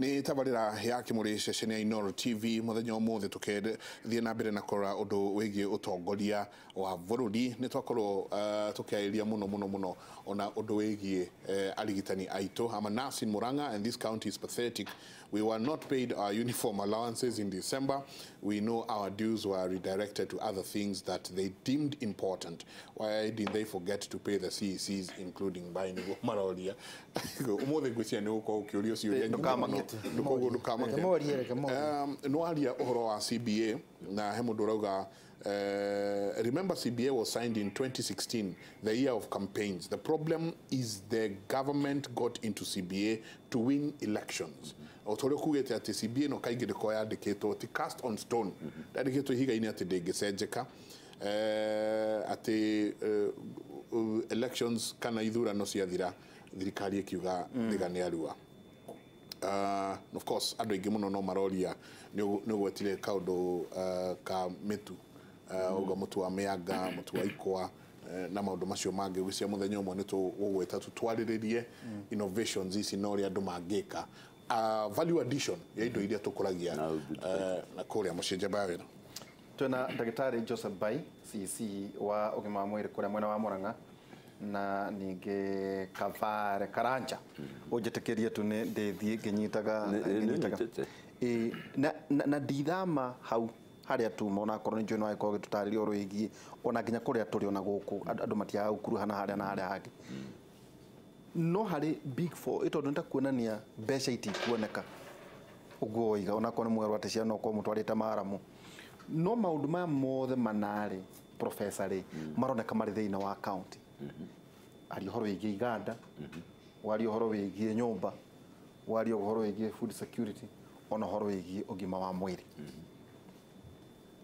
Nĩ tabarĩra ya Kĩmũrĩ ceceni ya Inooro TV. Mũthenya ũmũthĩ tũkĩthiĩ na mbere na kũrora ũndũ wĩgiĩ ũtongoria wa bũrũri. Nĩ twakorwo tũkĩarĩria mũno mũno mũno ona ũndũ wĩgiĩ arigitani aitũ. I'm a nurse in Murang'a and this county is pathetic. We were not paid our uniform allowances in December. We know our dues were redirected to other things that they deemed important. Why did they forget to pay the CECs, including by nĩguo maroria ũmũthĩ? Ngwĩciria nĩ ũgũkorwo ũkĩũrio ciũria nyingĩ mũno. Ndũkoguo ndũkamake. Reke morie, reke morie. Nĩwaria ũhoro wa CBA na he mũndũ ũrauga, remember CBA was signed in 2016, the year of campaigns. The problem is the government got into CBA to win elections. O ta ũrĩa ũkugĩte atĩ CBA no kaingĩ ndĩkoragwo yandĩkĩtwo, ti cast on stone, yandĩkĩtwo ihiga-inĩ atĩ ndĩngĩcenjeka, atĩ elections kana ithurano ciathira thirikari ĩkiuga thiga nĩ arua. Of course andũ aingĩ mũno no maroria nĩ ũgwetire kaũndũ ka mĩtu, ũguo mũtu wa mĩanga, mũtu wa ikwa, na maũndũ macio mangĩ. Gwĩcia mũthenya ũmwe nĩ tũgũgwĩta tũtwarĩrĩrie innovations ici na ũrĩa andũ mangĩka value addition ya indo iria tũkũragia Na na kũrĩa mũciĩ. Njamba ya wĩra. Twĩna ndagĩtarĩ Joseph Bai, CC wa ũgima wa mwĩrĩ kũrĩa mwena wa Murang'a, na ningĩ Kavare Karanja. Ũnjĩtĩkĩrie tu nĩ ndĩthiĩ ngĩnyitaga ngĩnyitaga. Nĩ nyitĩte. Ĩ, na ndithama hau harĩa tuma, onakorwo nĩ njũĩ no agĩkorwo gĩtũtarĩria ũhoro wĩgiĩ ona nginya kũrĩa tũrĩ, ona gũkũ andũ matiagaga gũkuruhana harĩa na harĩa hangĩ. No harĩ Big Four ĩ, tondũ nĩ ta kuonania mbeca itikuoneka ũguo woiga, onakorwo nĩ mwerwo atĩ ciana okorwo mũtwarĩte maramu, no maũndũ maya mothe manarĩ professor rĩ maroneka marĩ thĩinĩ wa county. Aria ũhoro wĩgiĩ iganda, waria ũhoro wĩgiĩ nyũmba, waria ũhoro wĩgiĩ food security, ona ũhoro wĩgiĩ ũgima wa mwĩrĩ.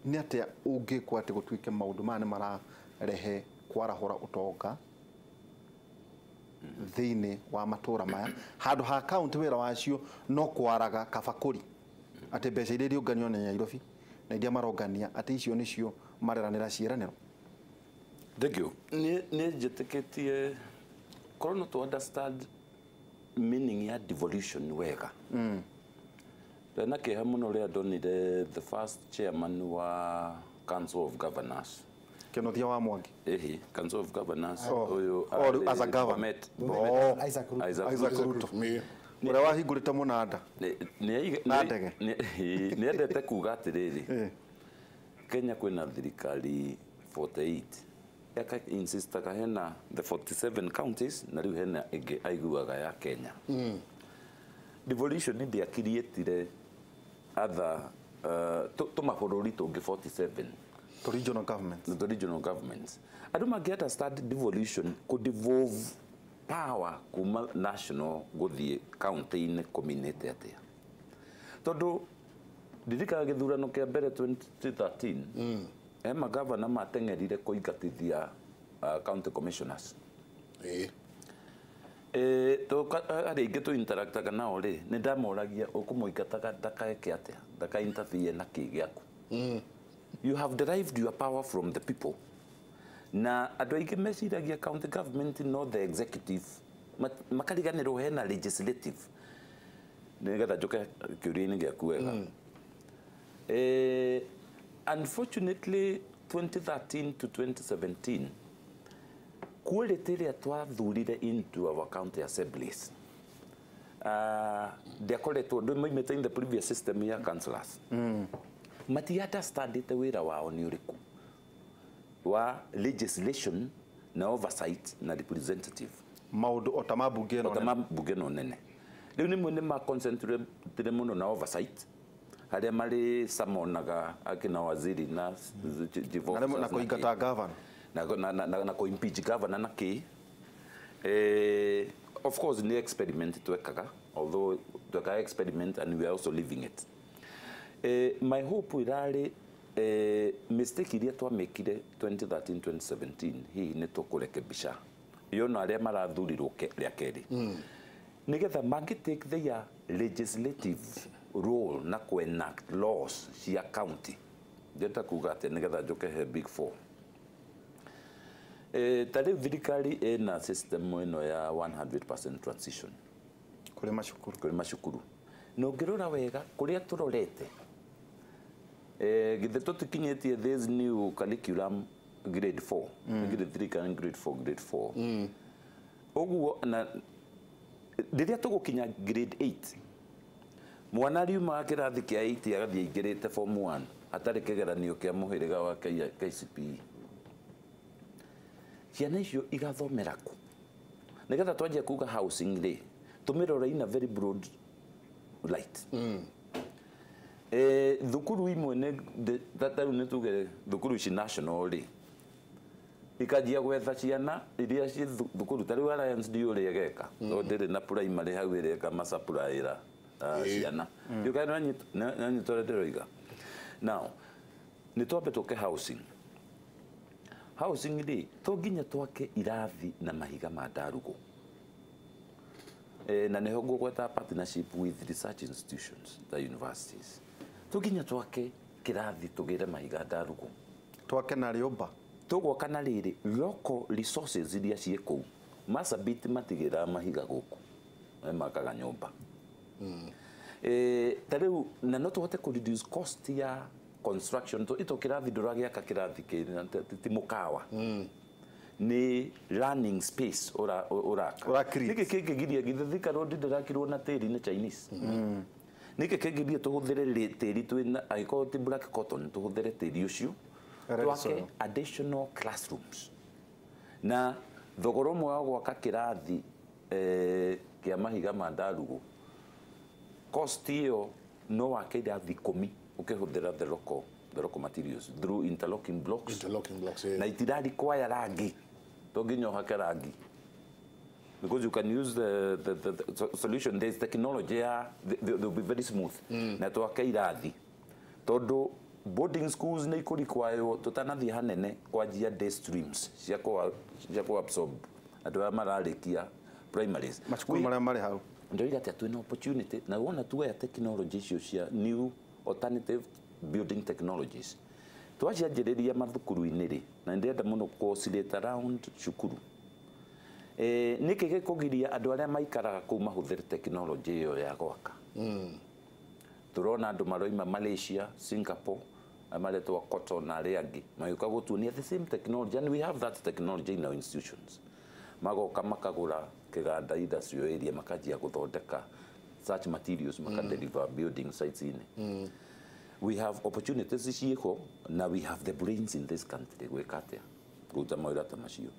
Nĩ atĩa ũngĩkwo atĩ gũtuĩke maũndũ maya nĩ mararehe kwarahũra ũtonga thĩinĩ wa matũra maya, handũ ha kaunti wĩra wacio no kwaraga kabakũri atĩ mbeca iria iriũnganio nĩ Nairobi na iria marongania atĩ icio nĩcio mareranĩra ciĩranĩro? Thank you. Nĩ njĩtĩkĩtie korwo no to understand meaning ya devolution wega. Ndena kĩeha mũno rĩrĩa ndonire the first chairman wa Council of Governors. Kĩnothia wa Mwangi. Ehi, Council of Governors. Oh. Ũyũ Oh, rĩu as a governor. Bomet. Oh. Isaac Ruto. Isaac Isaac Ruto. Ruto. Me. Ũrĩa wahingũrĩte mũnanda. Na ndege. Nĩ endete kuga atĩrĩrĩ, Kenya kwĩna thirikari 48. Aka insistaga hena the 47 counties na rĩu hena ĩngĩ aiguaga ya Kenya. Devolution ndĩakiriĩtire other tũmabũrũri tũngĩ 47 to regional governments. The regional governments. Andũ mangĩ understand devolution, kũ devolve power kuma national gũthiĩ county-inĩ, kũminĩte atĩa? Tondũ ndirikanaga gĩthurano kĩa mbere 2013, he magavana mateng'erire kũingatithia county commissioners. Arĩa aingĩ tũ interactaga nao rĩ, nĩ ndamoragia, ũkũmũingataga ndakaeke atĩa, ndaka interfere na kĩ gĩaku? You have derived your power from the people. Na andũ aingĩ meciragia county government no the executive. Makariganĩrwo hena legislative. Nĩgetha njũke kĩũria-inĩ gĩaku wega, unfortunately 2013 to 2017 quality ĩrĩa twathurire into our county assemblies ndĩakoretwo ndĩ in the previous system ya councillors, mati understandĩte wĩra wao nĩ ũrĩkũ wa legislation na oversight na representative. Maũndũ o ta ma mbunge ĩno ota nene. Ma mbunge ĩno nene. Rĩu nĩmwe nĩ ma concentrate mũno na oversight harĩa marĩ samonaga akina waziri na chief Na rĩmwe na officers na kũingata kĩ. governor. Na kũ-impeach governor na kĩ. Of course nĩ experiment twekaga, although twekaga experiment and we are also living it. My hope irarĩ mistake iria twamĩkire 2013 2017 hihi nĩ tũkũrekebisha yona arĩa marathurirwo rĩa kerĩ, nĩgetha mangĩ take their legislative role na kũ-enact laws cia county. Ndĩrenda kuga atĩ nĩgetha njũke he Big Four, ta rĩu thirikari ĩna system ĩno ya 100% transition kũrĩ macukuru. Kũrĩ macukuru. Na ũngĩrora wega kũrĩa tũrorete, githĩ tũtikinyĩtie this new curriculum grade 4, grade 3 kana grade 4, grade 4. Ũguo na rĩrĩa tũgũkinya grade 8, mwana ariumaga kĩrathi kĩa 8 agathiĩ aingĩrĩte form 1 atarĩ kĩgeranio kĩa mũhĩrĩga wa KCPE. Ciana icio igathomera kũ? Nĩgetha twanjia kuga housing rĩ, tũmĩrore in a very broad light. Thukuru imwe nĩ ta rĩu nĩ tuge thukuru ici national rĩ, ikanjia gwetha ciana iria ciĩ thukuru ta rĩu Alliance ndiũ ũrĩa ĩgeka, tondũ ndĩrĩ na primary hau ĩrĩa ĩkamasupplyĩra ciana. Ndiũ kana nĩwanyita ũrĩa ndĩroiga. Now nĩ twambe tũke housing. Housing rĩ, to nginya twake irathi na mahiga ma ndarugũ. Na nĩho ngũgweta partnership with research institutions, the universities. To nginya twake kĩrathi tũgĩre mahiga ndarugũ. Twake na rĩũmba. Tũgwaka na rĩrĩ local resources iria ciĩ kũu. Marsabit matigĩraga mahiga gũkũ, makaga nyũmba. Ta rĩu na no tũhote kũ reduce cost ya construction to ito kĩrathi ndũragĩaka kĩrathi kĩ ti mũkawa, nĩ learning space ũraka. Ũra create. Nĩkĩ kĩngĩgiria githĩ Thika Road ndĩrakirwo na tĩri nĩ Chinese? Nĩkĩ kĩngĩgiria tũhũthĩre tĩri twĩna, angĩkorwo ti black cotton, tũhũthĩre tĩri ũcio Red twake soil. Additional classrooms. Na thogora ũmwe wa gwaka kĩrathi kĩa mahiga ma ndarugũ, cost ĩyo no wake irathi 10 ũkĩhũthĩra the local materials through interlocking blocks. Interlocking blocks, yeah. Na itira require rangi, to nginya ũhake rangi, because you can use the solution. There's technology ya they'll be very smooth. Na twake irathi, tondu boarding schools nĩ ikũrequire tũtanathiĩ hanene kwanjia day streams cia kũ absorb andũ arĩa mararĩkia primaries. Macukuru marĩa marĩ hau. Ndoiga atĩ twĩna opportunity na wona tuoya technology icio cia new alternative building technologies, twacianjĩrĩria mathukuru-inĩ rĩ, na ndĩrenda mũno kũ oscillate around cukuru. Nĩkĩ gĩkũgiria andũ arĩa maikaraga kũu mahũthĩre technology ĩyo ya gwaka? Tũrona andũ maroima Malaysia, Singapore, maretwo Cotton na arĩa angĩ magĩũka gũtuonia the same technology, and we have that technology in our institutions. Magoka makagũra kĩganda industrial area, makanjia gũthondeka such materials, makadeliver building sites inĩ. We have opportunities ciĩho na we have the brains in this country gwĩka atĩa, kũruta mawĩra ta macio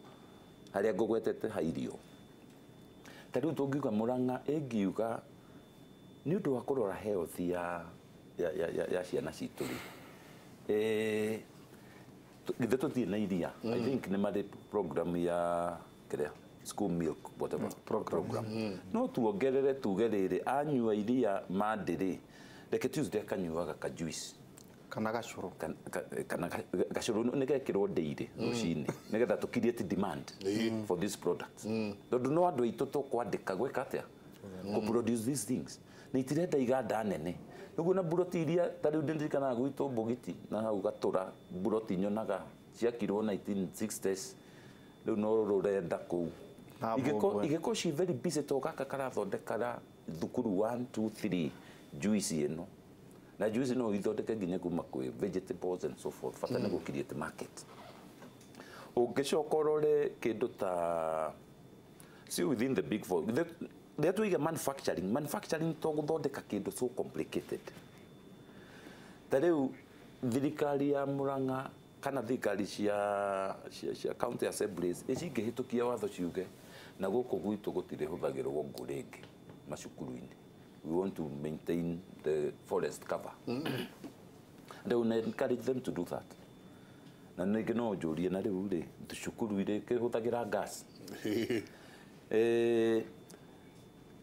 harĩa ngũgwetete ha irio. Ta rĩu tũngiuga Mũrang'a ĩngiuga nĩ ũndũ wa kũrora health ya ciana citũ rĩ, githĩ tũtirĩ na iria? I think nĩ marĩ program ya kĩrĩa, school milk, whatever program. No tuongerere tuge rĩrĩ, anyua iria Monday rĩ, reke Tuesday akanyuaga ka juice kana gacũrũ. Kana gacũrũ nĩ gekĩrwo ndĩirĩ rũcinĩ, nĩgetha tũ create demand for these products, tondũ no andũ aitũ tũkwandĩka gwĩka atĩa, kũ produce these things, na itirenda iganda nene nĩguo. Na buroti iria ta rĩu ndirikanaga gwitũ Mbũgiti na hau Gatũra, buroti nyonaga ciakirwo 1960s, rĩu no rũrenda kũu. Na Igĩkorwo mbũmbwe. Igĩkorwo ci very busy to gaka karathondekara thukuru 1 2 3 juice ĩno, na juice no ithondeke nginya kuma kwĩ vegetables and so forth. Bata nĩ gũ create market. Ũngĩcoka ũrore kĩndũ ta see within the big four, rĩrĩa tuiga manufacturing, manufacturing to gũthondeka kĩndũ so complicated. Ta rĩu thirikari ya Murang'a kana thirikari cia county assemblies icingĩhĩtũkia watho ciuge na gũkũ gwitũ gũtirĩ hũthagĩrwo ngũ rĩngĩ macukuru-inĩ, we want to maintain the forest cover, they will encourage them to do that. Na ningĩ no njũrie, na rĩu rĩ, cukuru irĩ kĩhũthagĩra gas?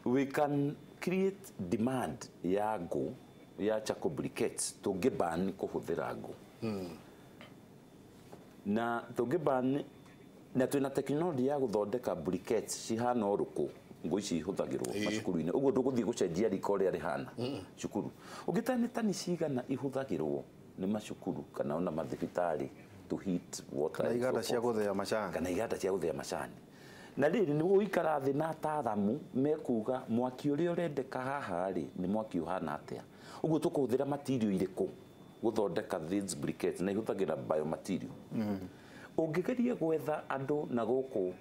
We can create demand ya ngũ, ya charcoal briquettes, tũngĩban kũhũthĩra ngũ na tũngĩban, na twĩna technology ya gũthondeka briquettes cihana ũrũkũ ngũ ici ihũthagĩrwo macukuru-inĩ. Ũguo ndũgũthiĩ gũcenjia riko ũrĩa rĩhana cukuru. Ũngĩta nĩ tani cigana ihũthagĩrwo nĩ macukuru kana ona mathibitarĩ to heat water kana and so iganda cia forth. gũthĩa macani. Kana iganda cia gũthĩa macani. Na rĩrĩ nĩ gũikara thĩ na ataaramu mekuga mwaki ũrĩa ũrendeka haha rĩ nĩ mwaki ũhana atĩa. Ũguo tũkũhũthĩra material irĩkũ gũthondeka these briquettes, na ihũthagĩra biomaterial. Ũngĩgeria gwetha andũ na gũkũ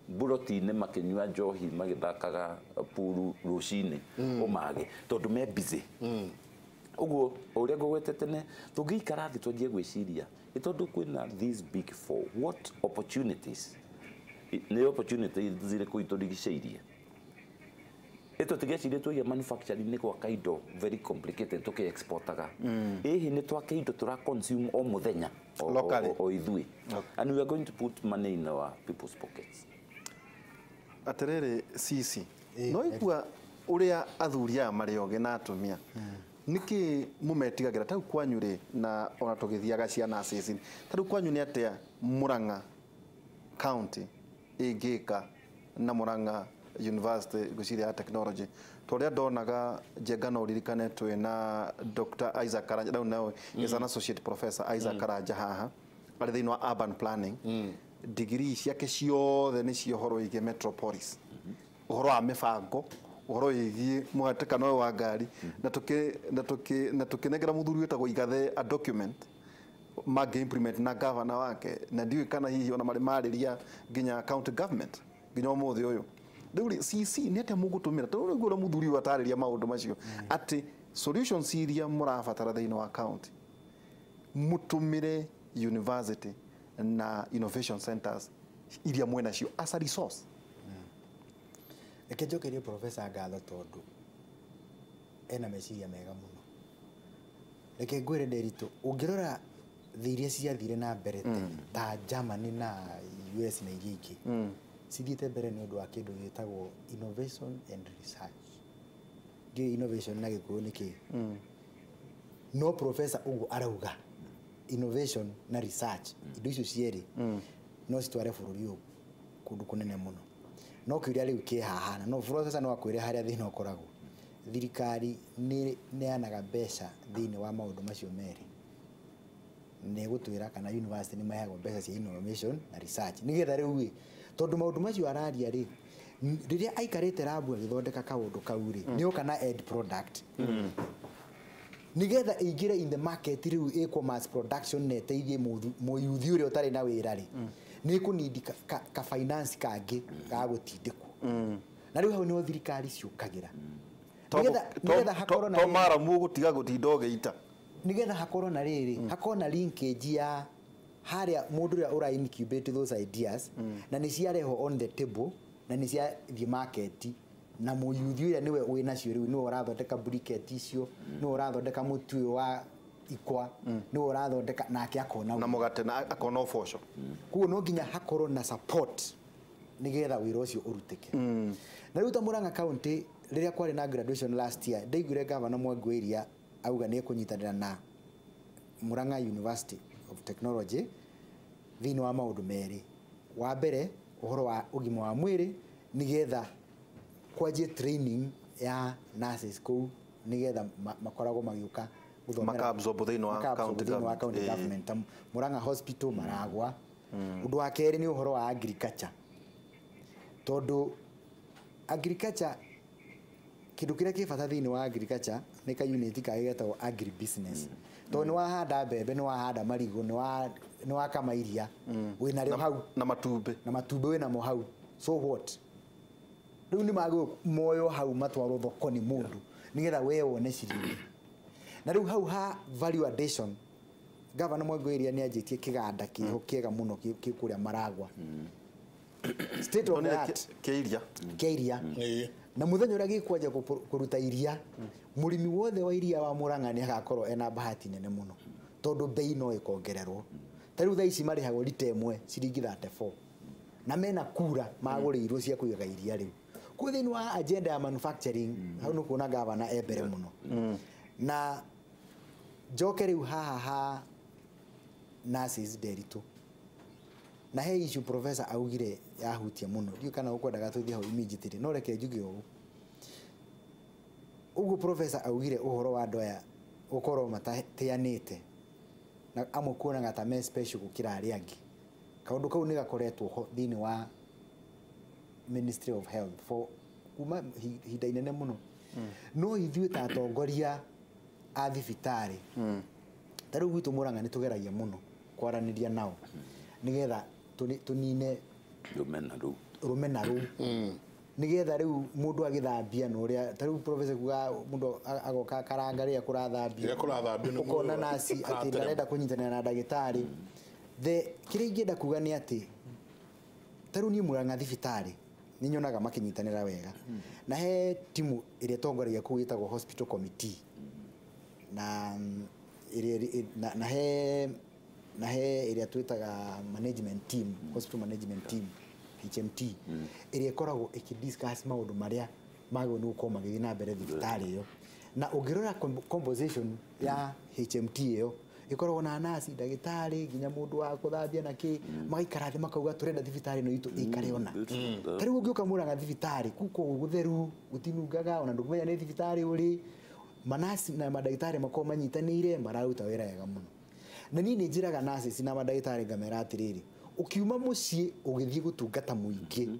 mburoti-inĩ makĩnyua njohi magĩthakaga puru rũcinĩ ũmage tondũ me busy. Ũguo ũrĩa ngũgwete tene tũngĩikara thĩ twanjie gwĩciria nĩ tondũ kwĩna these big four, what opportunities, nĩ opportunities zirĩkũ itũrigicĩirie. Ĩtũtigecirie tũiga manufacturing nĩ gwaka indo very complicated tũkĩ-exportaga. Ĩhi nĩ twake indo tũra consume o mũthenya o ithuĩ. And we are going to put money in our people's pockets. Atĩrĩrĩ Cici, no igua ũrĩa athuri aya marĩ ogĩ na atumia nĩkĩ mũmetigagĩra tau kwanyu rĩ, na ona tũgĩthiaga ciana cici tarĩu kwanyu nĩ atĩa Murang'a County ĩngĩka na Murang'a University ngwĩciria ya technology, tũrĩa ndonaga Njenga no ũririkane twĩ na Dr. Isaac Karanja, rĩu nawe is an associate professor Isaac Karanja haha arĩ thĩinĩ wa urban planning. Degree ciake ciothe nĩ cia ũhoro wĩgiĩ metropolis, ũhoro wa mĩbango, ũhoro wĩgiĩ mũhatĩkano ũyũ wa ngari, na tũkĩnengera mũthuri wĩtagwo Igathe a document mangĩ implement na governor wake, na ndiũĩ kana hihi ona marĩ marĩria nginya county government nginya ũmũthĩ ũyũ. Rĩu rĩ CC nĩ atĩa mũgũtũmĩra tondũ rĩu ũrĩa mũthuri ũyũ atarĩria maũndũ macio atĩ solutions iria mũrabatara thĩinĩ wa county mũtũmĩre university na innovation centers iria mwena cio as a resource. Reke njokerie professor ngatho tondũ ena meciria mega mũno. Reke ngwĩre Nderitu, ũngĩrora thĩ iria ciathire na mbere tene ta Germany na US na iria ingĩ, cithiĩte mbere nĩ ũndũ wa kĩndũ gĩtagwo innovation and research. Ndiũĩ innovation na Gĩkũyũ nĩ kĩĩ, no professor ũguo arauga innovation na research, indo icio cierĩ no citware bũrũri ũyũ kũndũ kũnene mũno. No kĩũria rĩu kĩ haha, na no professor no akwĩre harĩa thĩna ũkoragwo. Thirikari nĩ neanaga mbeca thĩinĩ wa maũndũ macio merĩ, nĩ gũtwĩra kana university nĩ maheagwo mbeca cia innovation na research nĩgetha rĩu ĩ, tondũ maũndũ macio araria rĩ, rĩrĩa aikarĩte rabu agĩthondeka kaũndũ kau rĩ, nĩ oka na end product nigetha ĩingĩre in the market rĩu ĩkwo mass production na ĩteithie mũyuthi ũrĩa ũtarĩ na wĩra rĩ, nĩ ĩkũnindi ka finance kangĩ ga gũtindĩkwo, na rĩu hau nĩho thirikari ciũkagĩra nĩgetha hakorwo na to maramu gũtiga gũtinda ũgĩita, nigetha hakorwo na rĩrĩ, hakorwo na linkage ya harĩa mũndũ ũrĩa ũra incubate those ideas na nĩ ciarehwo on the table na nĩ ciathiĩ market, na mũyuthi ũrĩa nĩwe wĩnacio rĩu nĩwe ũrathondeka briquette icio, nĩwe ũrathondeka mũtu ũyũ wa ikwa, nĩwe ũrathondeka nake akona na mũgate na akona ũboco. Koguo no nginya hakorwo na support nigetha wĩra ũcio ũrutĩke. Na rĩu ta Murang'a County rĩrĩa kwarĩ na graduation last year, ndaiguire gavana Mwangi wa Iria auga nĩ ekũnyitanĩra na Murang'a University of Technology thĩinĩ wa maũndũ merĩ. Wa mbere ũhoro wa ũgima wa mwĩrĩ, nĩgetha kwanjie training ya nurses kũu, nĩgetha makoragwo magĩũka gũthomera Maka-absorb thĩinĩ wa maka-absorb county thĩinĩ wa government. county government ta Murang'a Hospital maragwa. Ũndũ wa kerĩ nĩ ũhoro wa agriculture, tondũ agriculture kĩndũ kĩrĩa kĩ bata thĩinĩ wa agriculture nĩ ka unit kangĩ getagwo agribusiness, tondũ nĩ wahanda mbembe, nĩ wahanda marigũ, nĩ wakama iria, wĩnarĩo hau na matumbĩ, na matumbĩ wĩnamo hau, so what? Rĩu nĩ magũ moyo hau matwarwo thoko nĩ mũndũ nĩgetha we wone ciringi. Na rĩu hau ha value addition, gavana Mwangi wa Iria nĩ anjĩtie kĩganda kĩho kĩega mũno kĩ kũrĩa Maragwa, state of the art kĩa iria, kĩa iria, na mũthenya ũrĩa gĩkwanja kũruta iria, mũrĩmi wothe wa iria wa Murang'a nĩ agakorwo ena bahati nene mũno, tondũ bei no ĩkongererwo. Ta rĩu thaa ici marĩhagwo rita ĩmwe ciringi 34, na mena kura magũrĩirwo cia kũigaga iria rĩu. Koguo thĩinĩ wa agenda ya manufacturing hau nĩ kuona gavana e mbere mũno. Na njoke rĩu haha ha nurses Nderitu, na he issue professor augire yahutia mũno, ndiũĩ kana ũkwendaga tũthiĩ hau immediately, no reke njuge ũũ. Ũguo professor augire ũhoro wa andũ aya gũkorwo matatĩanĩte na amwe kuonaga ta me special gũkĩra arĩa angĩ, kaũndũ kau nĩ gakoretwo ho thĩinĩ wa Ministry of Health for kuma ihinda inene mũno. No ithuĩ ta atongoria a thibitarĩ ta rĩu gwitũ Murang'a nĩ tũgeragia mũno kwaranĩria nao nĩgetha tũnine rũmena rũu nĩgetha rĩu mũndũ agĩthambia na ũrĩa ta rĩu professor kuga mũndũ agoka akaranga rĩrĩa kũrathambio ũkona nasi atĩ ndarenda kũnyitanĩra na ndagĩtarĩ. The kĩrĩa ingĩenda kuga nĩ atĩ ta rĩu niĩ Murang'a thibitarĩ nĩ nyonaga makĩnyitanĩra wega na he timu ĩrĩa ĩtongoragia kũu ĩtagwo hospital committee na na he ĩrĩa twĩtaga management team, hospital management team HMT, ĩrĩa ĩkoragwo ĩkĩdiscuss maũndũ marĩa magĩrĩirwo nĩ gũkorwo magĩthiĩ na mbere thibitarĩ ĩyo. Na ũngĩrora composition ya HMT ĩyo ĩkoragwo na nasi, ndagĩtarĩ, nginya mũndũ wa kũthambia na kĩ, magaikara thĩ makauga tũrenda thibitarĩ ĩno itũ ĩikare ona. Ta rĩu ũngĩũka Murang'a thibitarĩ kũu kũu gũtheru, gũtinungaga, ona ndũkũmenya nĩ thibitarĩ ũrĩ. Manasi na mandagĩtarĩ makorwo manyitanĩire mararuta wĩra wega mũno. Na niĩ nĩ njĩraga nurses na mandagĩtarĩ ngamera atĩrĩrĩ, ũkiuma mũciĩ ũgĩthiĩ gũtungata mũingĩ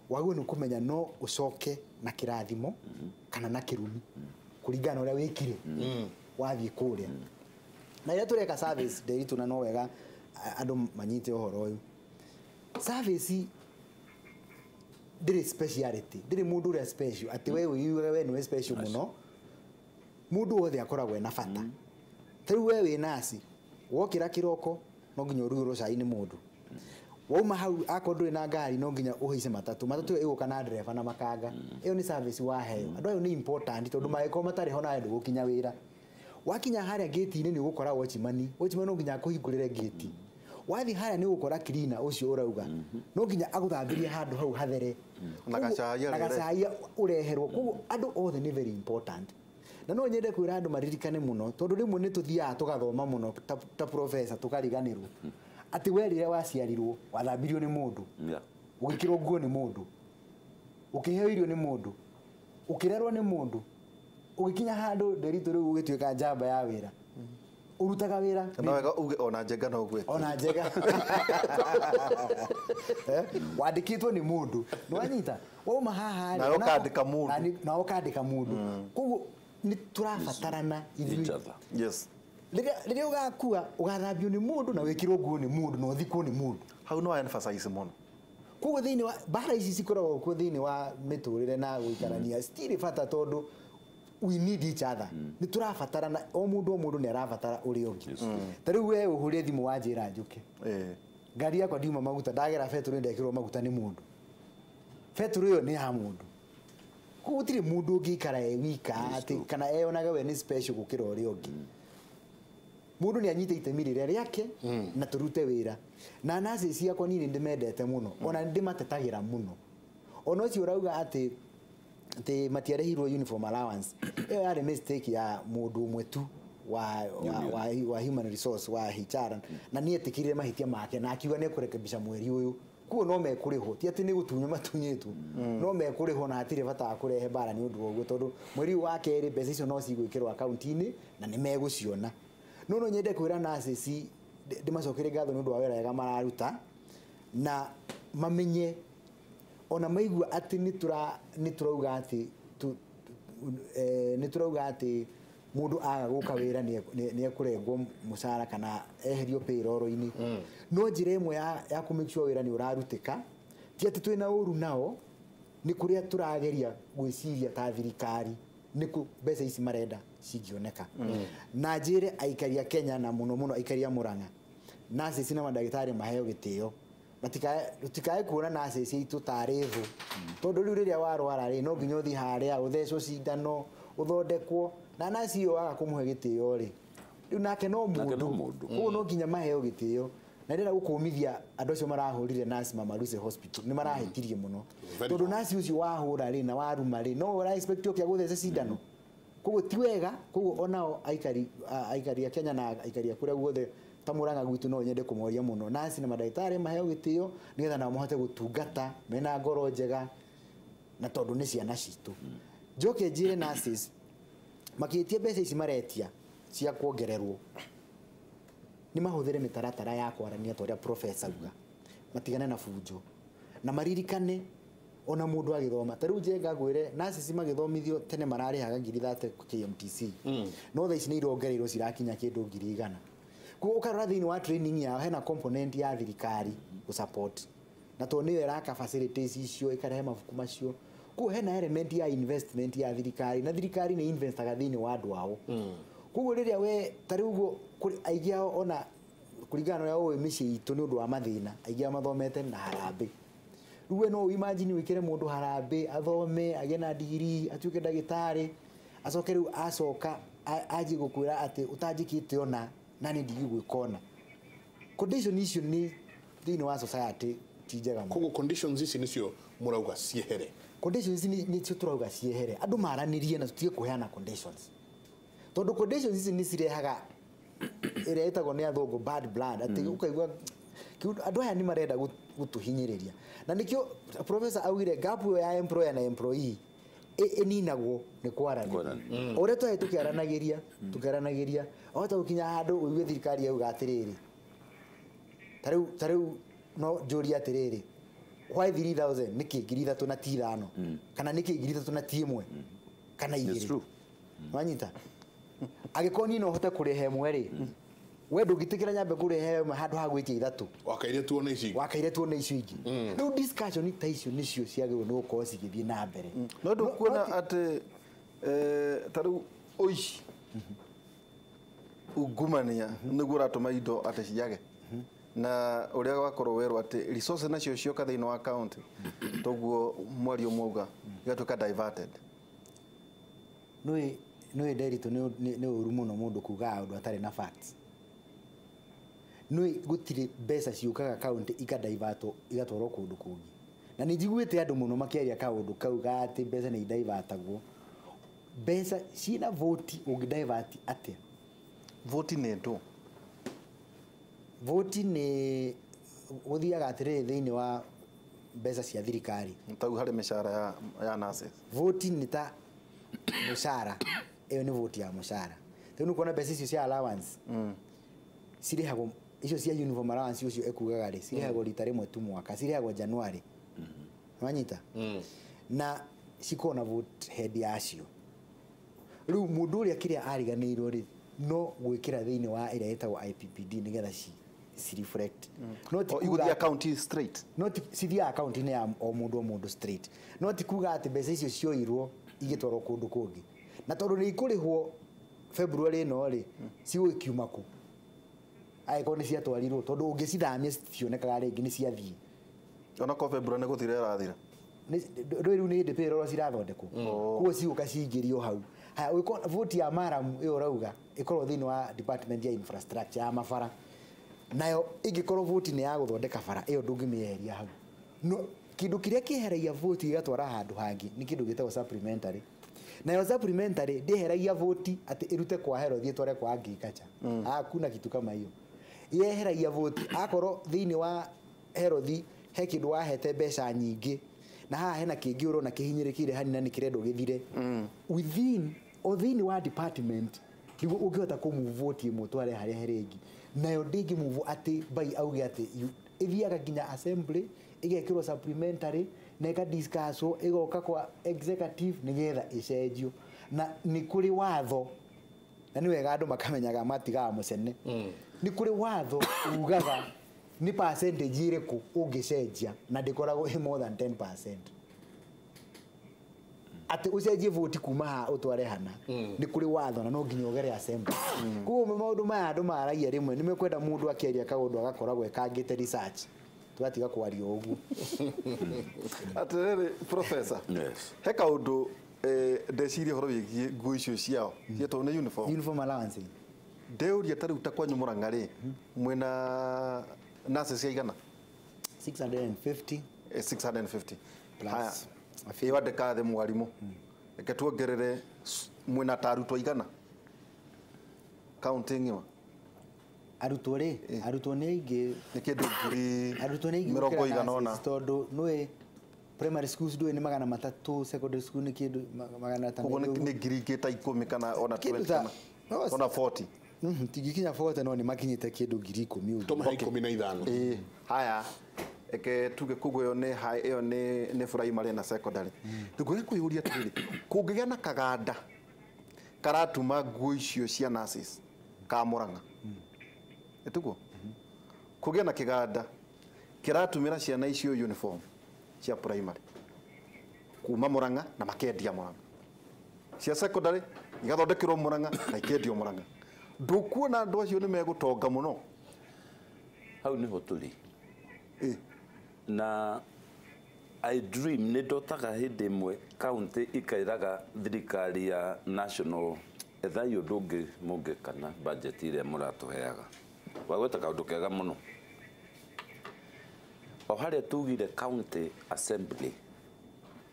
wagĩrĩirwo nĩ kũmenya no ũcoke na kĩrathimo kana na kĩrumi kũringana na ũrĩa wĩkire wathiĩ kũrĩa. Na rĩrĩa tũreka service Nderitu, na no wega andũ manyite ũhoro ũyũ, service ndĩrĩ speciality, ndĩrĩ mũndũ ũrĩa special atĩ we wĩiguaga we nĩwe special mũno. Mũndũ wothe akoragwo ena bata. Ta rĩu we wĩ nasi wokĩra kĩroko no nginya ũrugĩrwo cai nĩ mũndũ. Wauma hau akorwo ndũrĩ na ngari no nginya ũhaice matatũ, matatũ ĩyo ĩgũka na ndereba na makanga. Ĩyo nĩ service waheo. Andũ ayo nĩ important tondũ mangĩkorwo matarĩ ho nawe ndũgũkinya wĩra. Wakinya harĩa gate-inĩ nĩ ũgũkora watchman, watchman no nginya akũhingũrĩre gate. Wathiĩ harĩa nĩ ũgũkora cleaner ũcio ũrauga no nginya agũthambĩrie handũ hau hathere na gacai ũreherwo. Koguo andũ othe nĩ very important. Na no nyende kwĩra andũ maririkane mũno tondũ rĩmwe nĩ tũthiaga tũgathoma mũno ta professor tũkariganĩrwo atĩ we rĩrĩa waciarirwo wathambirio nĩ mũndũ, ũgĩkĩrwo nguo nĩ mũndũ, ũkĩheo irio nĩ mũndũ, ũkĩrerwo nĩ mũndũ, ũgĩkinya handũ Nderitu rĩu ũgĩtuĩka njamba ya wĩra, ũrutaga wĩra na wega uge ona njenga no ũgwĩte ona njenga wandĩkĩtwo nĩ mũndũ, nĩwanyita wauma haha na ũkandĩka mũndũ na ũkandĩka mũndũ. Koguo nĩ tũrabatarana ithuĩ. Yes. Rĩrĩa ũgakua ũgathambio nĩ mũndũ na wĩkĩrwo nguo nĩ mũndũ na ũthikwo nĩ mũndũ. Hau no emphasize mũno. Koguo thĩinĩ wa mbara ici cikoragwo kuo thĩinĩ wa mĩtũrĩre na gũikarania citirĩ bata tondũ we need each other. Nĩ tũrabatarana, o mũndũ nĩ arabatara ũrĩa ũngĩ. Ta rĩu we ũhũre thimũ wanjĩra njũke. Ngari yakwa ndiuma maguta, ndagera betũrũ ndekĩrwo maguta nĩ mũndũ. Betũrũ ĩyo nĩ ya mũndũ. Koguo gũtirĩ mũndũ ũngĩikara e wika atĩ kana eyonaga we nĩ special gũkĩra ũrĩa ũngĩ. Mũndũ nĩ anyite itemi rĩrĩa rĩake na tũrute wĩra. Na nurses ciakwa niĩ nĩ ndĩmendete mũno, ona nĩ ndĩmatetagĩra mũno. Ona ũcio ũrauga atĩ matiarĩhirwo uniform allowance, ĩyo yarĩ mistake ya mũndũ ũmwe tu wa human resource wa HR, na nĩ etĩkĩrire mahĩtia make na akiuga nĩ ekũrekebisha mweri ũyũ. Koguo no mekũrĩhwo, ti atĩ nĩ gũtunywo matunyĩtwo, no mekũrĩhwo na hatirĩ bata wa kũrehe mbara nĩ ũndũ wa ũguo tondũ mweri ũyũ wa kerĩ mbeca icio no cigwĩkĩrwo akaunti-inĩ na nĩ megũciona. No nyende kwĩra nurses ndĩmacokerie ngatho nĩ ũndũ wa wĩra wega mararuta na mamenye ona maigua atĩ nĩ tũrauga atĩ nĩ tũrauga atĩ mũndũ aga gũka wĩra nĩ ekũrengwo mũcara kana eherio payroll-inĩ. No njĩra ĩmwe ya kũ make sure wĩra nĩ ũrarutĩka ti atĩ twĩna ũru nao, nĩ kũrĩa tũrageria gwĩciria ta thirikari nĩ kũ mbeca ici marenda cingĩoneka. Na njĩre aikari a Kenya na mũno mũno aikari a Murang'a, nurses na mandagĩtarĩ maheo gĩtĩo, tũtikae kuona nurses aitũ tarĩ thũ, tondũ rĩu rĩrĩa warwara rĩ no nginya ũthiĩ harĩa ũthecwo cindano ũthondekwo, na nurse ũyũ waga kũmũhe gĩtĩo rĩ rĩu nake no mũndũ, koguo no nginya maheo gĩtĩo. Na ndĩrenda gũkũmithia andũ acio marahũrire nurse Mama Lucy Hospital nĩ marahĩtirie mũno, tondũ nurse ũcio wahũra rĩ na waruma rĩ no ũra expect ũke agũthece cindano, koguo ti wega. Koguo onao aikari a Kenya na aikari a kũrĩa guothe ta Murang'a gwitũ no nyende kũmoria mũno nurse na mandagĩtarĩ maheo gĩtĩo nĩgetha nao mahote gũtungata mena ngoro njega na tondũ nĩ ciana citũ. Njoke njĩre nurses makĩtie mbeca ici maretia cia kuongererwo nĩ mahũthĩre mĩtaratara ya kwarania ta ũrĩa professor auga, matigane na bunjo na maririkane Ona mundu agithoma ta riu njenga ngwire nurses magithomithio tene mararihaga 30,000 KMTC. No thaa ici nĩ irongereirwo cirakinya kindu 100,000. Koguo ukarora thiini wa training yao hena component ya thirikari gũ support na to nĩyo ĩraka facilities icio ĩkarehe mabuku macio. Koguo hena element ya investment ya thirikari na thirikari nĩ investaga thĩinĩ wa andũ ao. Koguo rĩrĩa we ta rĩu ũguo aingĩ ao ona kũringana na ũrĩa ũĩ mĩciĩ itũ nĩ ũndũ wa mathĩna aingĩ ao mathomete na harambĩ. Rĩu we no imagine wĩkĩre mũndũ harambĩ athome agĩe na degree atuĩke ndagĩtarĩ acoke rĩu acoka anjie gũkwĩra atĩ ũtanjĩkĩte ona na nĩ ndigigwĩka ona. Condition icio nĩ thĩinĩ wa society ti njega mũno. Koguo conditions ici nĩcio mũrauga ciehere. Conditions ici nĩcio tũrauga ciehere. Andũ maranĩrie na tũtige kũheana conditions. Tondũ conditions ici nĩ cirehaga ĩrĩa ĩtagwo nĩ athũngũ bad blood atĩ ũkaigua andũ aya nĩ marenda gũtũhinyĩrĩria. Na nĩkĩo professor augire gap ĩyo ya employer na employee ĩninagwo nĩ kwaranĩria. O ũrĩa twarĩ tũkĩaranagĩria wahota gũkinya handũ ũigue thirikari yauga atĩrĩrĩ ta rĩu no njũrie atĩrĩrĩ why 3000 nĩkĩ 3000 na ti 5 kana nĩkĩ 3000 na ti 1 kana 2 wanyita angĩkorwo niĩ no hote kũrĩha ĩmwe rĩ we ndũngĩtĩkĩra nyambe kũrĩha ĩmwe handũ ha gwĩtia 3 wakaire tuone ici wakaire tuone icio ingĩ. Rĩu discussion ta icio nĩcio ciagĩrĩirwo nĩ gũkorwo cigĩthiĩ na mbere. No ndũkuona atĩ ta rĩu ũici ungumania nĩguo ũratũma indo atĩ ciage na ũrĩa wakorwo werwo atĩ resources nacio cioka thĩinĩ wa county toguo mwario ũmwe auga igatuĩka diverted. Nĩũĩ Nderitu nĩ ũru mũno mũndũ kuga ũndũ atarĩ na facts. Nĩũĩ gũtirĩ mbeca ciũkaga county ikadivertwo igatwarwo kũndũ kũngĩ. Na nĩ njiguĩte andũ mũno makĩaria kaũndũ kau ga atĩ mbeca nĩ idivertagwo. Mbeca ciĩna voti ũngĩdivert atĩa? Voti nĩ ndũ? Voti nĩ gũthiaga atĩrĩrĩ thĩinĩ wa mbeca cia thirikari. Tau harĩ mĩcara ya nurses. Voti nĩ ta mũcara, ĩyo nĩ voti ya mũcara. Rĩu nĩ ũkuona mbeca icio cia allowance cirĩhagwo icio cia uniform allowance ũcio ekugaga rĩ cirĩhagwo rita rĩmwe tu mwaka, cirĩhagwo January. Wanyita? Na cikoragwo na vote head yacio. Rĩu mũndũ ũrĩa kĩrĩa ariganĩirwo rĩ no gwĩkĩra thĩinĩ wa ĩrĩa ĩtagwo IPPD nĩgetha ci reflect. No ti kuga igũthiĩ account straight. No ti cithiaga account-inĩ ya o mũndũ straight. No ti kuga atĩ mbeca icio cioirwo igĩtwarwo kũndũ kũngĩ. Na tondũ nĩ ikũrĩhwo February ĩno rĩ cigũgĩkiuma kũ? Angĩkorwo nĩ ciatwarirwo tondũ ũngĩcithamia citionekaga rĩngĩ nĩ ciathiĩ. Ona ko February nĩ gũthira ĩrathira. Ndũĩ rĩu nĩ hĩndĩ payroll cirathondekwo. Koguo cigũka cingĩrio hau. Haya ũngĩkorwo voti ya maramu ĩyo ũrauga ĩkorwo thĩinĩ wa department ya infrastructure ya mabara. Nayo ĩngĩkorwo voti nĩ ya gũthondeka bara ĩyo ndũngĩmĩeheria hau. No kĩndũ kĩrĩa kĩeheragia voti gĩgatwara handũ hangĩ nĩ kĩndũ gĩtagwo supplementary. Nayo supplementary ndĩeheragia voti atĩ ĩrute kwa hero ĩthiĩ ĩtware kwa agriculture. Hakuna kitu kama hiyo. Yeheragia voti akorwo thĩinĩ wa herothi he kĩndũ wahete mbeca nyingĩ na haha hena kĩngĩ ũrona kĩhinyĩrĩkĩire hanini na nĩ kĩrendwo gĩthire. Within o thĩinĩ wa department nĩguo ũngĩhota kũmove voti ĩmwe ũtware harĩa harĩa ĩngĩ. Nayo ndĩngĩmove atĩ bai auge atĩ ĩthiaga nginya assembly ĩgekĩrwo supplementary na ĩkadiscusswo ĩgoka kwa executive nĩgetha ĩcenjio. Na nĩ kũrĩ watho na nĩ wega andũ makamenyaga matigaga mũcene. Nĩ kũrĩ watho ugaga nĩ percentage ĩrĩkũ ũngĩcenjia na ndĩkoragwo ĩ more than 10%. Atĩ ũcenjie voti kuma haha ũtware hana nĩ kũrĩ watho na no nginya ũgere assembly. Koguo maũndũ maya andũ maragia rĩmwe nĩ mekwenda mũndũ akĩaria kaũndũ agakoragwo ekangĩte research tũgatiga kwaria ũguo. Atĩrĩrĩ professor. Yes. He kaũndũ ndeciria ũhoro wĩgiĩ nguo icio ciao cietwo nĩ uniform. Uniform allowance. Ndĩũria ta rĩu ta kwanyu Murang'a rĩ mwĩna nurses ciaigana? 650. 650. Plus. Ĩyo andĩka thĩ mwarimũ. Reke tuongerere mwĩna ta arutwo aigana? County ng'ima. Arutwo rĩ, arutwo nĩ aingĩ. Nĩ kĩndũ ngiri Arutwo nĩ aingĩ mĩrongo gũkĩra igana ũna. nurses tondũ nĩũĩ primary schools ndũĩ nĩ 300, secondary school nĩ kĩndũ 500. Koguo nĩ ngiri ingĩ ta 10 kana ona Kĩndũ 20 ta kana ona 40. Tingĩkinya 40 no nĩ makinyĩte kĩndũ 10,000 ũguo. Tũmahe 15. Haya. Eke tuge koguo ĩyo nĩ high, ĩyo nĩ primary na secondary. Ngwĩra kwĩyũria atĩrĩrĩ, kũngĩgĩa na kaganda karatuma nguo icio cia nurses ka Murang'a, ĩtiguo kũgĩa na kĩganda kĩratumĩra ciana icio uniform cia primary kuma Murang'a na makendia Murang'a, cia secondary igathondekerwo Murang'a na ikendio Murang'a, ndũkuona andũ acio nĩ megũtonga mũno? Hau niho tũrĩ. Na I dream, nĩ ndotaga hĩndĩ ĩmwe county ikairaga thirikari ya national, ethai ũndũ ũngĩ mũngĩka na budget ĩrĩa mũratũheaga. Wagweta kaũndũ kega mũno, o harĩa tugire county assembly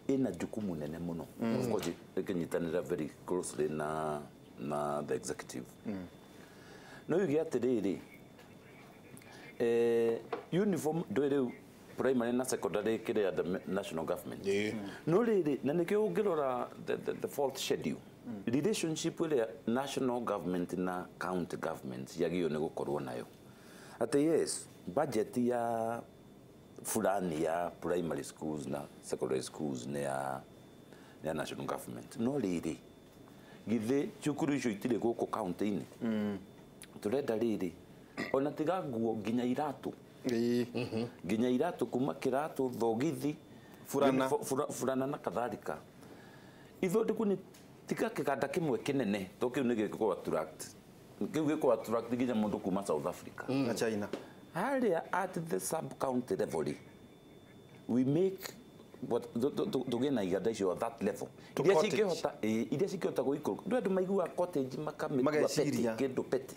ina jukumu nene mũno. Of course ĩkĩnyitanĩra very closely na the executive. No yuge atĩrĩrĩ, uniform ndũĩ rĩu primary na secondary kĩrĩa the national government. No rĩrĩ, na nĩkĩo ũngĩrora the fourth schedule, relationship ĩrĩa national government na county government yagĩrĩirwo nĩ gũkorwo nayo, atĩ yes, budget ya fulani ya primary schools na secondary schools nĩ ya national government, no rĩrĩ, githĩ cukuru icio itirĩ gũkũ county-inĩ? Tũrenda rĩrĩ, ona tiga nguo, nginya iratũ, nginya iratũ, kuma kĩratũ, thogithi, Burana. Burana na kadhalika, ithondekwo nĩ tiga kĩganda kĩmwe kĩnene, to kĩu nĩ gĩkũ attract, kĩu gĩkũ attract nginya mũndũ kuma South Africa na China. Harĩa at the sub county level rĩ, we make what tũgĩe na iganda icio at that level To iria cottage. cingĩhota, iria cingĩhota gũikũrũka. Ndũ andũ maiguaga cottage makamĩtua Mageciria. petty, kĩndũ petty.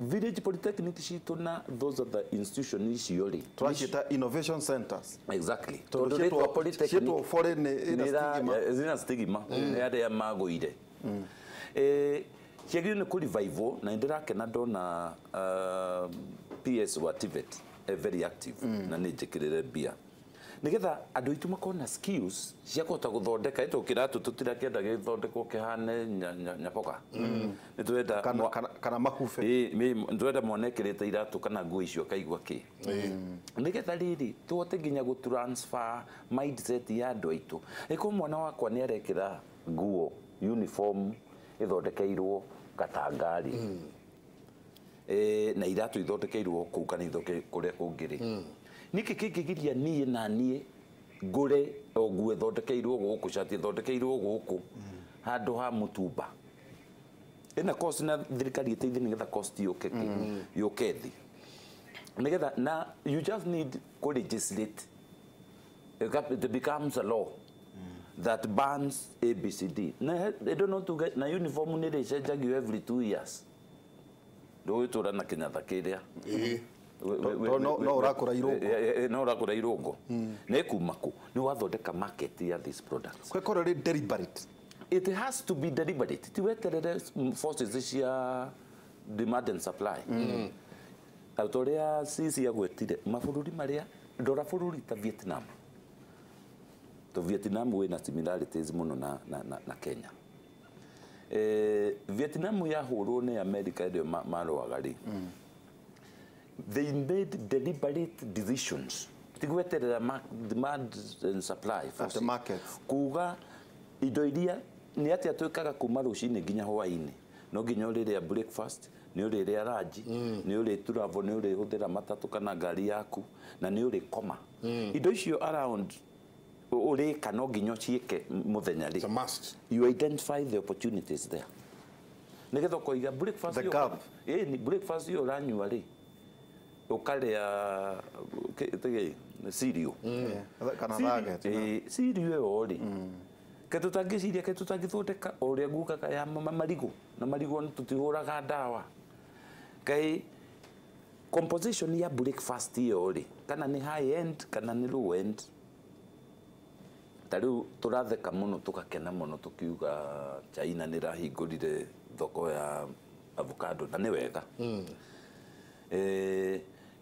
Village polytechnic citũ na those other institution icio rĩ, Tũraciĩta innovation centers. Exactly. Tondũ Tondũ rĩtwa polytechnic ciĩtwo foreign ĩna stigma. Zina stigma nĩ arĩa magũire. Ciagĩrĩirwo nĩ kũ revival, na nĩ ndĩrakena ndona PS wa TVET very active, na nĩ njĩkĩrĩre mbia nĩgetha andũ aitũ makorwo na skills cia kũhota gũthondeka ĩtũ kĩratũ. Tũtirakĩenda gĩthondekwo kĩhane nyaboga, nĩ tũrenda Kana kana makube. Ĩĩ, ndĩrenda mwana ekĩrĩte iratũ kana nguo icio akaigua kĩ, nĩgetha rĩrĩ tũhote nginya gũ transfer mindset ya andũ aitũ. Ĩkorwo mwana wakwa nĩ arekĩra nguo uniform ĩthondekeirwo gatangari na iratũ ithondekeirwo kũu kana ithondekeirwo kũrĩa kũngĩ rĩ, nĩkĩ kĩngĩgiria niĩ na niĩ ngũre o nguo ĩthondekeirwo gũkũ, cati ĩthondekeirwo gũkũ handũ ha mũtumba ĩna cost, na thirikari ĩteithie nĩgetha cost yũke yũke thĩ, nĩgetha na you just need kũ legislate, it becomes a law that bans ABCD na ĩndũ no tuge na uniform nĩ rĩcenjagio every 2 years, ndũgũtũra na kĩnyatha kĩrĩa. Tondũ no ũrakũra irũngo. No ũrakũra irũngo nĩ kuma kũ nĩ wathondeka market ya these products. Kwĩkorwo rĩ deliberate. It has to be deliberate, ti weterere forces cia demand and supply. Ta ũrĩa Sisi agwetire mabũrũri marĩa, ndora bũrũri ta Vietnam, to Vietnam wĩna similarities mũno na Kenya. Vietnam yahũrwo nĩ America ĩrĩa marũaga rĩ, they made deliberate decisions, ti gweterera demand and supply At the forces. Markets. Kuga indo iria nĩ atĩa twĩkaga kuma rũcinĩ nginya hwaĩ-inĩ, no nginya ũrĩrĩa breakfast, nĩ ũrĩrĩa lunch, nĩ ũrĩ travel, nĩ ũrĩhũthĩra matatũ kana ngari yaku, na nĩ ũrĩkoma. Indo icio around ũrĩka no nginya ũciĩke mũthenya It's a rĩ, must. You identify the opportunities there nĩgetha ũkoiga breakfast The ĩyo- gap. Ĩĩ, ni breakfast ĩyo ũranyua rĩ, ũkarĩa tĩgĩ cereal. Kana thaget. Cereal ĩyo rĩ, ke tũtangĩciria, ke tũtangĩthondeka o ũrĩa ngugaga ya marigũ, na marigũ nĩ tũtihũraga ndawa, kaĩ composition ya breakfast ĩyo rĩ, kana nĩ high end kana nĩ low end. Ta rĩu tũratheka mũno, tũgakena mũno tũkiuga China nĩ ĩrahingũrire thoko ya avocado, na nĩ wega.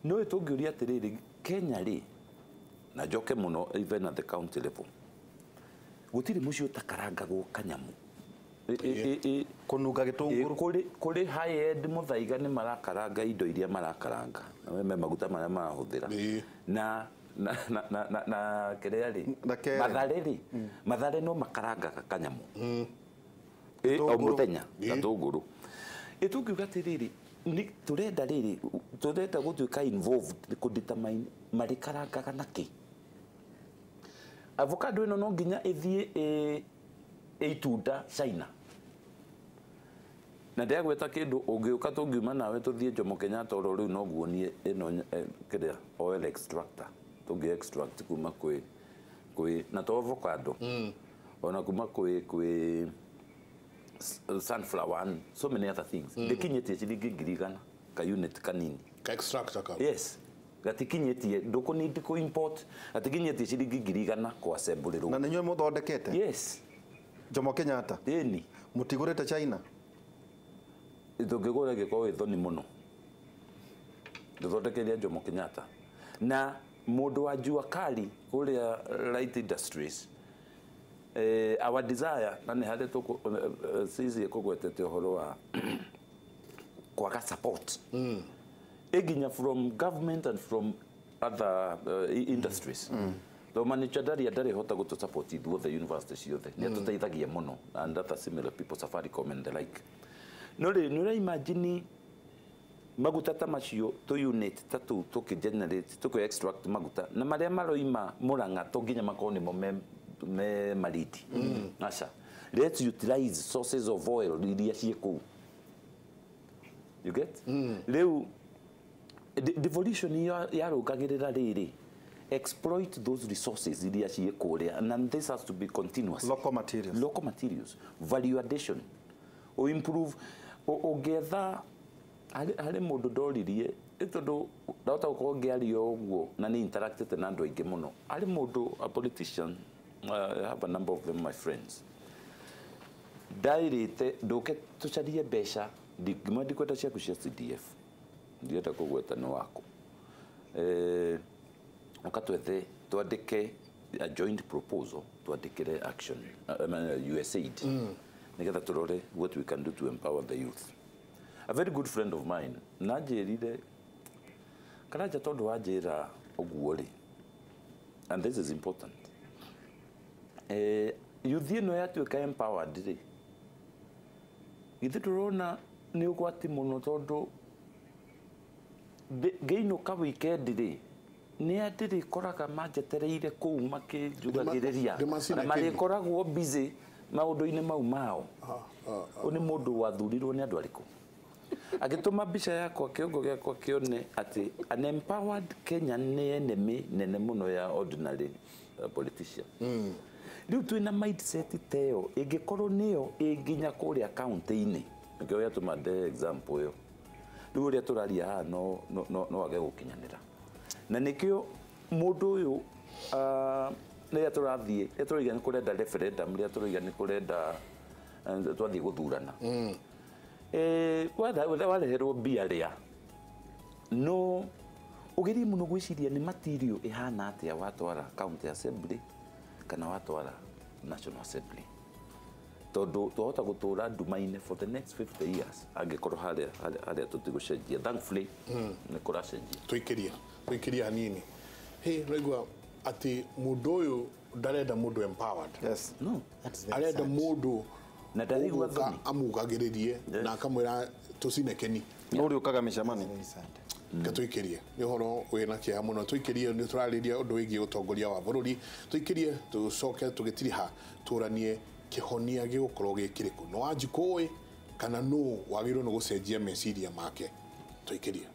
No tũngĩũria atĩrĩrĩ, Kenya rĩ, na njoke mũno even at the county level, gũtirĩ mũciĩ ũtakarangagwo kanyamu. Kũnunga gĩtũngũrũ. Kũrĩ high end Muthaiga nĩ marakaranga indo iria marakaranga na me maguta marĩa marahũthĩra na na na na na kĩrĩa rĩ Mathare rĩ Mathare no makarangaga kanyamũ o mũthenya gatũngũrũ. Tũngiuga atĩrĩrĩ tũrenda rĩrĩ tũrenda gũtuĩka involved kũ determine marĩkarangaga nakĩ. Avocado ĩno no nginya ĩthiĩ itunda China. Na ndĩragweta kĩndũ ũngĩũka tũngiuma nawe tũthiĩ Jomo Kenyatta oro rĩu no nguonie ĩno kĩrĩa oil extractor tũngĩ extract kuma kwĩ na to avocado ona kuma kwĩ sunflower and so many other things. Ndĩkinyĩtie ciringi 1,000 ka unit kanini ka extractor ka. Yes, gatikinyĩtie ndũkũ kũ import gatikinyĩtie ciringi 1,000 kũ assemble. Na nĩ inyuĩ mũthondekete? Yes. Jomo Kenyatta? Ĩni. Mũtigũrĩte China? Tũngĩgũra gĩkorwo gĩ thoni mũno. Tũthondekeire Jomo Kenyatta. Na mũndũ wa jua kali kũrĩa Light Industries, our desire na nĩ harĩa sisi kũgwetete ũhoro wa kwaga support ĩnginya from government and from other industries. Though manager ndarĩ hota gũtũ support ithuothe university ciothe nĩ atũteithagia mũno and other similar people, Safaricom and the like. No rĩ nĩ ũra imagine maguta ta macio tũ unit ta tũu tũkĩ generate tũkĩ extract maguta na marĩa maroima Murang'a to nginya makorwo nĩmo me Malindi. Aca, let's utilize sources of oil iria ciĩ kũu. You get? Rĩu devolution yarũngagĩrĩra rĩrĩ exploit those resources iria ciĩ kũrĩa and this has to be continuous. Local materials. Local materials. Value addition. O improve ũngĩetha harĩ mũndũ ndoririe tondũ ndahota gũkorwo ngĩaria ũguo na nĩ interactĩte na andũ aingĩ mũno. Harĩ mũndũ a politician, I have a number of them my friends, ndaĩrĩte ndũke tũcarie mbeca ndingĩmwe ndikwenda ciaku cia CDF ndienda kũgweta nĩ waku ũka twethe twandĩke a joint proposal twandĩkĩre action USAID nĩgetha tũrore what we can do to empower the youth. A very good friend of mine nanjĩrire Karanja tondũ wanjĩra ũguo rĩ, and this is important, youth ĩno yatuĩka empowered rĩ, githĩ tũrona nĩ ũgwati mũno tondũ ngĩinũka weekend rĩ nĩ ndĩrĩkoraga manjetereire kũu makĩnjugagĩrĩria na marĩkoragwo busy maũndũ-inĩ mau mao. Ũyũ nĩ mũndũ wathurirwo nĩ andũ arĩkũ? Agĩtũma mbica yakwa kĩongo gĩakwa kĩone atĩ an empowered Kenya nĩ enemy nene mũno ya ordinary politician. Rĩu twĩna mindset ta ĩyo ĩngĩkorwo nĩyo ĩnginya kũrĩa kaunti-inĩ nĩkĩo gĩatũma nde example ĩyo. Rĩu ũrĩa tũraria haha no age gũkinyanĩra na nĩkĩo mũndũ ũyũ rĩrĩa tũrathiĩ rĩrĩa tũroiga nĩ kũrenda referendum rĩrĩa tũroiga nĩ kũrenda twathiĩ gũthurana wareherwo mbia rĩa no ũgerie mũno gwĩciria nĩ material ĩhana atĩa watwara county assembly kana watwara national assembly tondũ twahota gũtũra nduma-inĩ for the next 50 years angĩkorwo harĩa tũtigũcenjia. Thankfully nĩ kũracenjia. Tũikĩrie hanini. Hey, raigua atĩ mũndũ ũyũ ndarenda mũndũ empowered. Yes. No. Arenda mũndũ na ndarigua thoni amugagĩrĩrie na akamwĩra tũcine keni. No ũrĩũkaga mĩcemanio. Tũikĩrie nĩ ũhoro wĩna kĩeha mũno. Tũikĩrie nĩ tũrarĩria ũndũ wĩgiĩ ũtongoria wa bũrũri. Tũikĩrie tũcoke tũgĩtiriha tũranie kĩhonia gĩgũkorwo gĩ kĩrĩkũ. No Wanjikũ ũĩ kana nũ wagĩrĩirwo nĩ gũcenjia meciria make. Tũikĩrie.